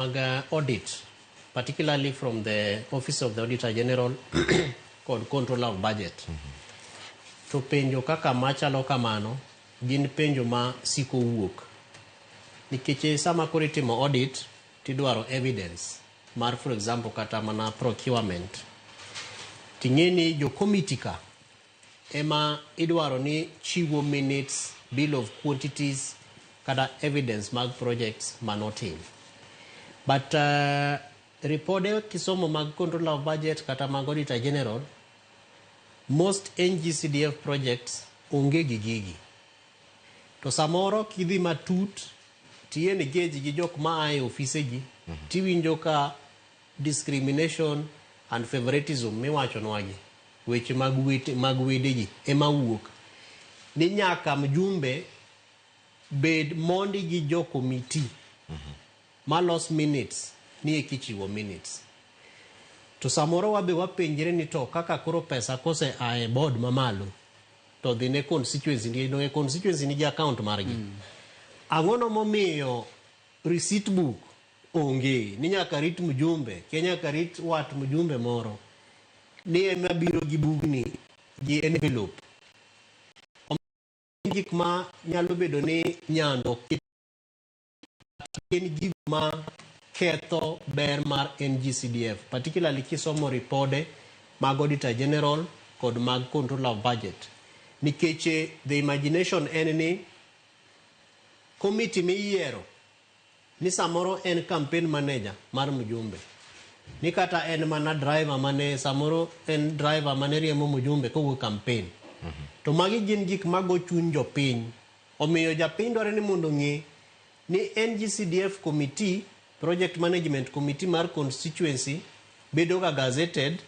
Mag audit, particularly from the Office of the Auditor General kod Controller of Budget. To penjo kaka machalo kamano gin penjo ma siko wuok. Nikech sama koro itimo audit tidwaro evidence mar, for example, kata mana procurement. Ting'e ni jo committee ka ema idwaro ni chiwo minutes, bill of quantities kata evidence mag projects manotim. But ripode kisomo mag Controller of Budget kata mag Auditor General, most NGCDF projects onge gi gigi. To samoro kidhi matut ti engage gi jok ma ae ofise gi, tiwinjo ka discrimination and favoritism miwachonwagi, weche mag wete, mag wedegi ema wuok. Ni nyaka mjumbe bed mondi gi jo committee malos minutes ni ekichiwo minutes. To samoro wabe wapenjre ni to kaka koro pesa kose ae board mamalo to dhi ne constituency, nikech donge constituency nigi account margi. Ang'ono momiyo receipt book onge ni nyaka rit mjumbe, kia nyaka rit wat mjumbe moro ni ema biro gi bugni gi envelope. Gik ma nyalo bedo ni nyando gin gigo ma ketho ber mar NGCDF, particularly kisomo ripode mag Auditor General kod mag Controller of Budget. Nikech the imagination en ni committee miyiero ni samoro en campaign manager mar mjumbe, ni kata en mana driver mane samoro en driver mane riembo mjumbe kowuok campaign. To magi gin gik mago chuny jopiny. Omiyo japiny dwaro ni mondo ong'e ni NGCDF committee, project management committee mar constituency bedo ga gazetted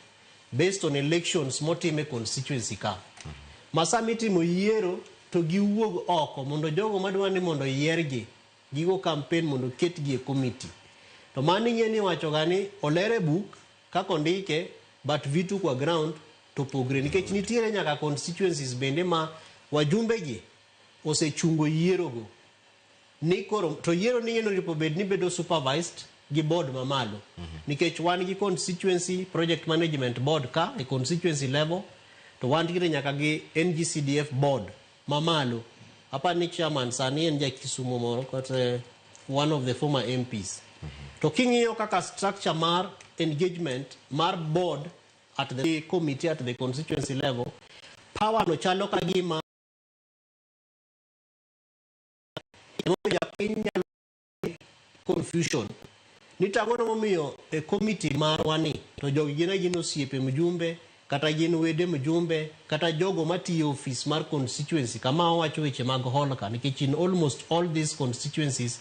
based on elections motim e constituency ka. Ma sama itimo yiero to giwuog oko mondo jogo madwa ni mondo yiergi gigo campaign mondo ketgi e committee. To mano ing'e ni iwacho ga ni oler e buk kaka ondike, but vitu kwa ground to pogre, nikech nitiere nyaka constituencies bende ma wajumbe gi osechungo yiero go ni koro to yiero ni ng'eno oripo bed ni bedo supervised gi board mamalo, nikech wan gi constituency project management board ka e constituency level, to wantiere nyaka gi NGCDF board mamalo. Apani ni chairman sani en ja Kisumu moro kata one of the former MPs. To king'iyo kaka structure mar engagement mar board at the committee at the constituency level, power no chalo ka gima japiny nyalo confusion ni tang'ono momiyo e committee marwa ni to jogi gin agin osiepe mjumbe kata gin wede mjumbe kata jogo matiyo e ofis mar constituency kama owacho weche mag hall ka, nikech in almost all these constituencies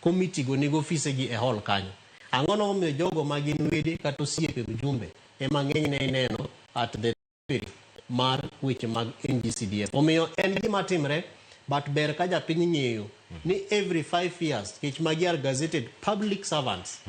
committee go nigo ofise gi e hall kanyo. Ang'ono momiyo jogo ma gin wede kata osiepe mjumbe ema ng'enyne ineno at the mar weche mag NGCDF? Omiyo en gima timre, but ber ka japiny ng'eyo ni every 5 years, nikech magi are gazetted public servants,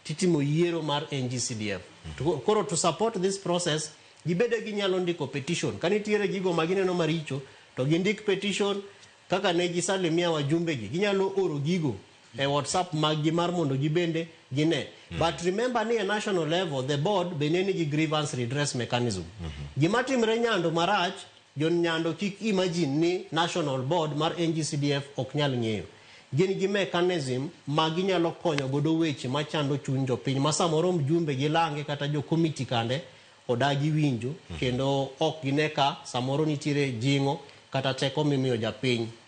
titimo yiero mar NGCDF. To koro to support this process, gibede ginyalo ndiko petition ka nitiere gigo ma gineno maricho, to gindik petition kaka ne gisalimia wajumbe gi. Ginyalo oro gigo e WhatsApp mag gi mar mondo gibende gine. But remember ni e national level the board bende nigi grievance redress mechanism. Gima timre Nyando marach, jo Nyando kik imagine ni national board mar NGCDF ok nyal ng'eyo. Gin gi mechanism ma ginyalo konyo godo weche machando chuny jopiny ma samoro mjumbe gi lange kata jo committee kande odagi winjo, kendo ok gine ka samoro nitiere jing'o kata teko mimiyo japiny.